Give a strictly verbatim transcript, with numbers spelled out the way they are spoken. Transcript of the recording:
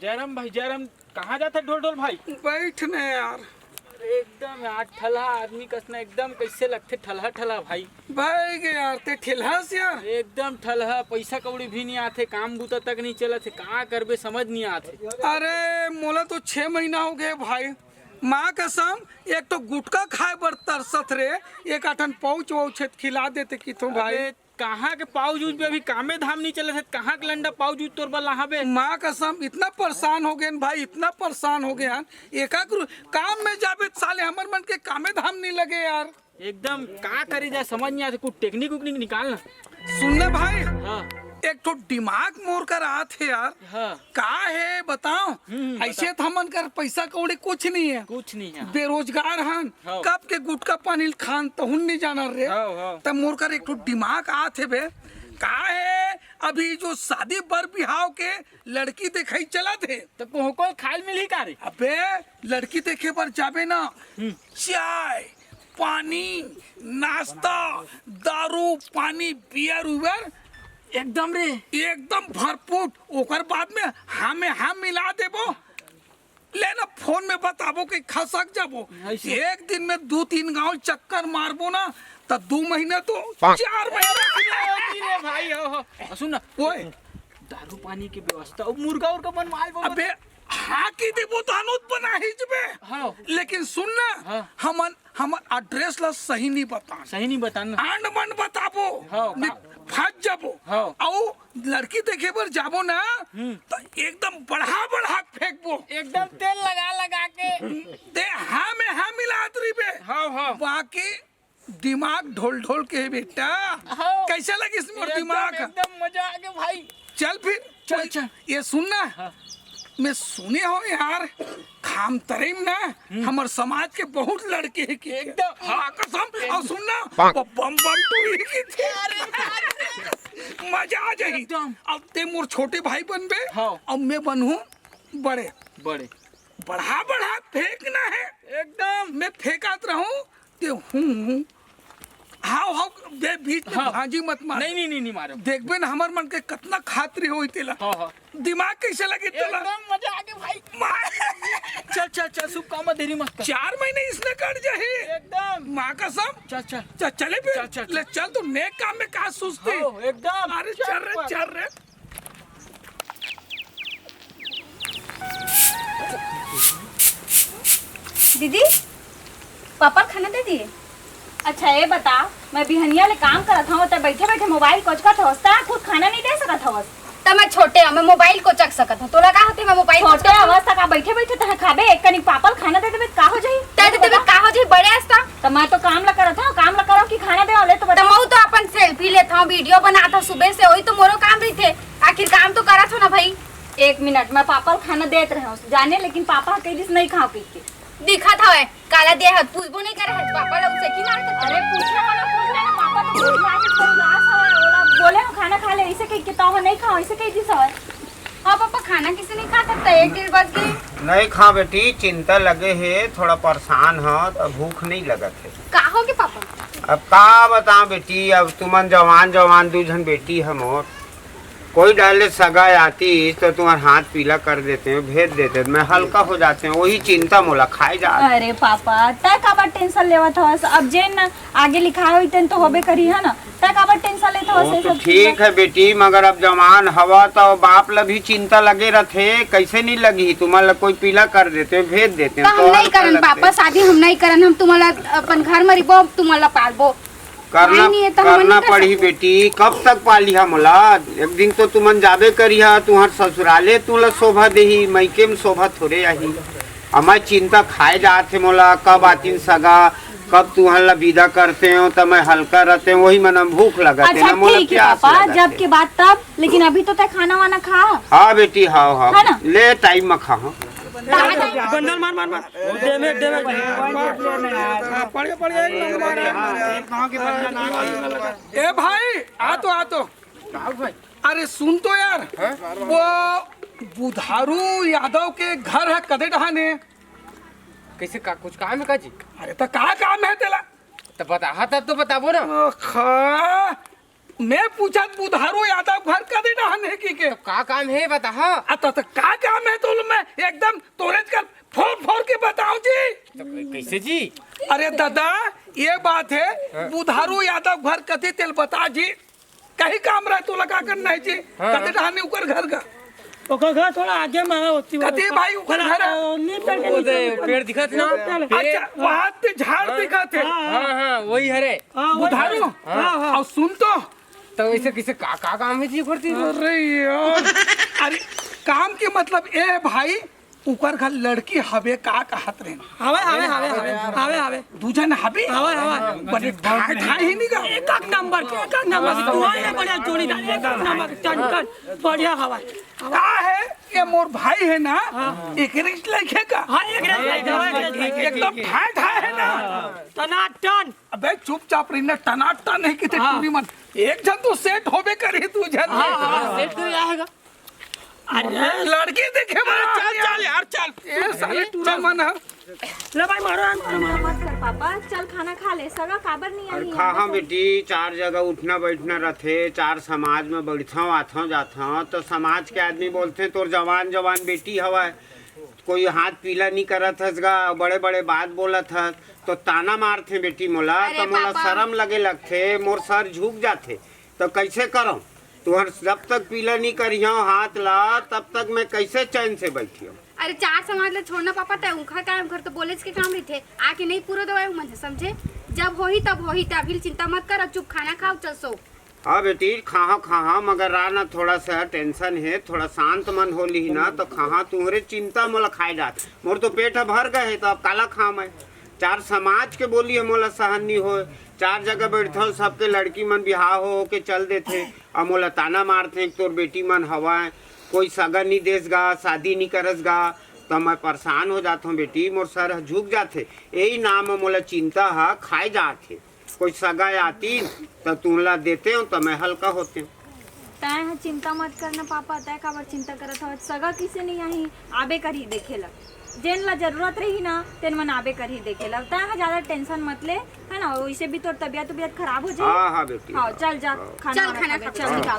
जयराम भाई, जयराम, कहाँ जाथे ढोल ढोल भाई? बैठ न यार। एकदम यार, ठलहा आदमी कस न एकदम, कैसे लगथे ठलहा ठलहा भाई। भाई गे यार, ते ठेलहास यार। एकदम ठलहा, पैसा कौड़ी भी नहीं आथे, काम बूता तक नहीं चलत हे, का करबे समझ नहीं आथे। अरे मोला तो छह महीना हो गए भाई, माँ कसम, एक तो गुटखा खाए बर तरसत रे, एक आठन पाउच वाउच हे त खिला देते किथों भाई। अबे, कहाँ के पाउच उच पे अभी कामे धाम नहीं चलत हे, कहाँ के लंडा पाउच उच तोर बर लाहाबे? माँ कसम, इतना परेशान हो गए न भाई, इतना परेशान हो गए हन। एकाक रु-, काम में जाबे त साले हमर मन के कामे धाम नहीं लगे यार। एकदम का करे जाए समझ नहीं आते, कुछ टेक्निक उकनिक निकाल ना। सुन ना भाई, हाँ। एक ठो दिमाग मोर कर आत हे यार। हाँ। का हे बताओ? हम्म, ऐसे बता। तो हमन कर पैसा कौड़ी कुछ नहीं है, कुछ नहीं है। बेरोजगार हन, हाँ। कब के गुटखा पानी खान तहुन नहीं जाना रे। हाँ, हाँ। तब मोर कर एक ठो दिमाग आत हे बे, का हे अभी जो शादी बर बिहाव के लड़की देखाई चलत हे। तो को, कोई खाल मिली का रे? अबे लड़की देखे बर जाबे ना, हम्म। चाय, पानी, नाश्ता, दारू, पानी, बियर उबर, एकदम रे। एकदम भरपूर। ओकर बाद में हाँ में हाँ मिला देबो। ले ना, फोन में बताबो कि खसक जाबो। ऐसे? एक दिन में दू तीन गांव चक्कर मारबो ना, त दू महीना तो पाँच। चार महीना। अरे, अरे भाई, हो, हो। सुन ना। ओए। दारू पानी के व्यवस्था, अब मुर्गा उर्गा बनवा लेबो। अबे, हाँ की देबो, तानो त बना ही जबे। हाँ। लेकिन सुन ना, हाँ। हमन, हमर एड्रेस ला सही नहीं बतान। सही नहीं बतान ना। आंड मंड बताबो। हाँ, नहीं, का? फंस जाबो। हाँ। अउ लड़की देखे बर जाबो ना, हम्म। तो एकदम बढ़ा बढ़ा फेंकबो। एकदम तेल लगा लगा के। दे, हाँ में हाँ मिलात रहिबे। हाँ, हाँ। बाकी दिमाग ढोल ढोल के हे बेटा। हाँ। कैसे लगिस मोर एकदम, दिमाग? एकदम मजा आ गया भाई। चल फिर, चल, चल। ये सुन ना, हाँ। मैं सुने हो यार, खामतरा में ना, हम्म। हमर समाज के बहुत लड़के हे के। एकदम। हाँ, कसम। एकदम। अउ सुन ना, पाक। वो बम बम टू ही की थी। अरे बाप रे। मजा आ जाही। एकदम। अब ते मोर छोटे भाई बनबे, हाँ। अब मैं बनहूँ बड़े। बड़े। बढ़ा बढ़ा फेंकना हे। एकदम। मैं फेंकात रहूँ, ते हूँ, हूँ। हाव, हाव, बे, बीच में हाँ। भांजी मत मार। नहीं, नहीं, नहीं, नहीं मारो। देखबे ना, हमर मन के कतना खातरी होई तेला। हाँ, हाँ। दिमाग कैसे लगे तेला? एकदम मजा आ गया भाई। मार। चल, चल, चल, शुभ काम देरी मत कर। चार महीने इसने कट जाही। एकदम। माँ कसम। चल, चल। चल, चले फिर। चल, चल, चल। ले, चल, तू नेक काम में का सुस्ती? हाँ, एकदम। अरे, चल चल रे, पर। चल रे। दीदी, पापा ल खाना दे दिए? अच्छा, ये बता, मैं बिहनिया ले काम करत हवं, त बैठे बैठे मोबाइल कोचकत हवस, त खुद खाना नहीं दे सकत हवस? त मैं छोटे हवं, मैं मोबाइल कोचक सकत हवं, तोला का होथे, मैं मोबाइल छोटे कोचकत हवं? हवस त का बैठे बैठे तह खाबे? एक कनिक पापा ल खाना दे देबे त का हो जाही? दे देबे त का हो जाही, बड़े हस त। त मैं तो काम ला करत हवं, काम ला करव कि खाना देवं, ले तो त बता। मैं तो अपन सेल्फी लेत हवं, वीडियो बनात हवं सुबह से, वही तो मोरो काम रहिथे, आखिर काम तो करत हवं ना भाई। एक मिनट, मैं पापा ल खाना देत रहे हवं, जाने, लेकिन पापा ह कहि दिस नहीं खाव कहिके। दिखत हवय, काला दे हत, पूछबो नहीं करे हत, पापा ला उसे की मारत हत। अरे, पूछे वाला पूछ लेना, पापा तो पूछ मार के कोई उदास हवय, ओला बोले हवं खाना खा ले, ऐसे कहिके, तो नहीं खाव, ऐसे कहि दिस हवय। हाँ पापा, खाना किसे नहीं खा सकता, एक डेढ़ बज गए। नहीं खा बेटी, चिंता लगे हे, थोड़ा परेशान ह, त भूख नहीं लगत हे। का हो गे पापा? अब का बताओ बेटी, अब तुमन जवान जवान दू झन बेटी ह मोर, कोई डाले सगा आती तो तुम्हार हाथ पीला कर देते हो, भेज देते, मैं हल्का हो जाते हैं, वही चिंता मोला खाए जा। अरे पापा, तय काबर टेंशन लेवत हवस? अब जेन आगे लिखाए होई तेन तो होबे करी है ना, तय काबर टेंशन लेत हवस वो ये तो सब चीज ठीक ला? है बेटी, मगर अब जवान हवा तो बाप ला भी चिंता लगे रथे, कैसे नहीं लगी? तुम्हार ला कोई पीला कर देते हो, भेज देते हो, तो हम तो नहीं हल्का करन लगते। पापा, शादी हम नहीं करन, हम तुम्हारा अपन घर में रिबो, तुम्हारा पालबो। करना, नहीं, ये तो हम करना नहीं कर पड़ही सकते। बेटी, कब तक पालिहा मोला? एक दिन तो तुमन जाबे करिहा, तुहर ससुराले तुला शोभा देही, मइके में शोभा थोड़े आही। अमाय चिंता खाए जात हे मोला, कब आतिन सगा, कब तुहर ला विदा करते हो, त मैं हल्का रहते हो, वही मन में भूख लगत हे अच्छा, ना, मोला ठीक है प्यास पापा, लगत जब हे। के बाद तब, लेकिन अभी तो तय खाना वाना खा। हाँ बेटी, हाँ, हाँ। है ना? ले टाइम में खा, हाँ। बंडल मार, मार, मार। Damage, damage. हाँ, पड़ गया, पड़ गया, एक नंबर है। ए भाई, आ तो, आ तो। अरे सुन तो यार, वो बुधारू यादव के घर है कदे डहाने? कैसे का, कुछ काम है का जी? अरे तो का काम है तेला? तो बता, हाँ, तब तो बताबो ना। अखा, मैं पूछत बुधारू यादव घर कदे डहन हे कि के? का काम हे बताहा? अ त, त का काम हे तोला मैं एकदम तोरेच कर फोर फोर के बताओं जी। तो कै-, कैसे जी? अरे दादा, ये बात हे, हाँ। बुधारू यादव घर कति तेल बता जी, कहीं काम रहे तोला का करना हे जी? हाँ। कति डहन हे उकर घर का? ओकर घर थोड़ा आगे में होती कति भाई उकर घर हे? नहीं पेड़ के वो नीचे दे, में। पेड़ दिखत ना? पेड़। अच्छा, वहाँ ते झाड़ हाँ। दिखत हे। हाँ, हाँ। हाँ, हाँ, वही हरे। हाँ, वही बुधारू? हरे। हाँ, हाँ। अउ सुन तो, तो ऐसे किसे का, का काम हे जी करती? अरे यार, अरे काम के मतलब ए हे भाई, उकर घर लड़की हवे का कहत रहे? हवे, हवे, हवे, हवे, हवे, हवे। दू झन हवे? हवे, हवे। बड़े ठाय, ठाय हे नी का? एक, एक नंबर के, एक, एक नंबर के। तुम्हारे बढ़िया जोड़ीदार, एक, एक नंबर के, टन, टन, बढ़िया हवे। का हे? ये मोर भाई हे ना, हाँ। एक रेस लेके का? हाँ, एक रेस लेके, हाँ, एक रेस लेके। एकदम ठाय, ठाय हे ना? टनाटन। अबे चुपचाप रही ना, टनाटन हे किते हाँ। टूरी मन। एक झन तो सेट होबे करही, दू झन हाँ, में। हाँ, सेट कर आएगा। अरे लड़की देखे बर चल, चल यार, चल। ये साले टूरा मन ह। ले भाई, मारो यार, मारो, मारो। मत कर पापा, चल खाना खा ले। सगा काबर नहीं अरे आई खाहा बेटी, चार जगह उठना बैठना रथे, चार समाज में बैठथव, आथव, जाथव, तो समाज के आदमी बोलथे, "तोर जवान जवान बेटी हवय, कोई हाथ पीला नहीं करत हस गा, बड़े बड़े बात बोलत हस," तो ताना मारथे बेटी मोला, अरे तो मोला पापा। शरम लगे लगथे, मोर सर झुक जाथे। तो कैसे करव? तुहर जब तक पीला नहीं करिहव हाथ ला, तब तक मैं कैसे चैन से बैठिहव? अरे चार समाज ला छोड़ना पापा, तय उखर का, उखर तो बोलेच के काम रहिथे। आके नहीं पूरा दवाई मन से समझे, जब होही तब होही, तय अभी चिंता मत कर, अब चुप खाना खाओ, चल सो। हाँ बेटी, खाहा खाहा, मगर रा ना, थोड़ा सा टेंशन हे, थोड़ा शांत मन हो लिही ना, तो खाहा तुहरे चिंता मोला खाए डार। मोर तो पेट ह भर गए हे, तो अब काला खा मैं? चार समाज के बोली ह मोला सहन नहीं होय। चार जगह बैठथव, सबके लड़की मन बिहाव हो के चल देथे, अउ मोला ताना मारथे कि तोर बेटी मन हवय, कोई सगा नहीं देस गा, शादी नहीं करस गा, तो मैं परेशान हो जाथव बेटी, मोर सर ह झुक जाथे। यही नाम ह मोला चिंता ह खाए जाथे। कोई सगा आतीन त तुमला देतेव त मैं हल्का होतेव। तैं ह चिंता मत करना पापा, तैं काबर चिंता करत हवस? सगा किसे नहीं आही, आबे करही देखे ला। जेन ला जरूरत रही ना, तेन मन आबे करही देखे ला। तैं ह ज्यादा टेंशन मत ले, है ना? वैसे भी तोर तबियत उबियत खराब हो जाही। हाँ, हाँ बेटी, हाँ, हाँ, चल जा, हाँ। खाना चल, वाना खाना खा, खा। चल निकाला।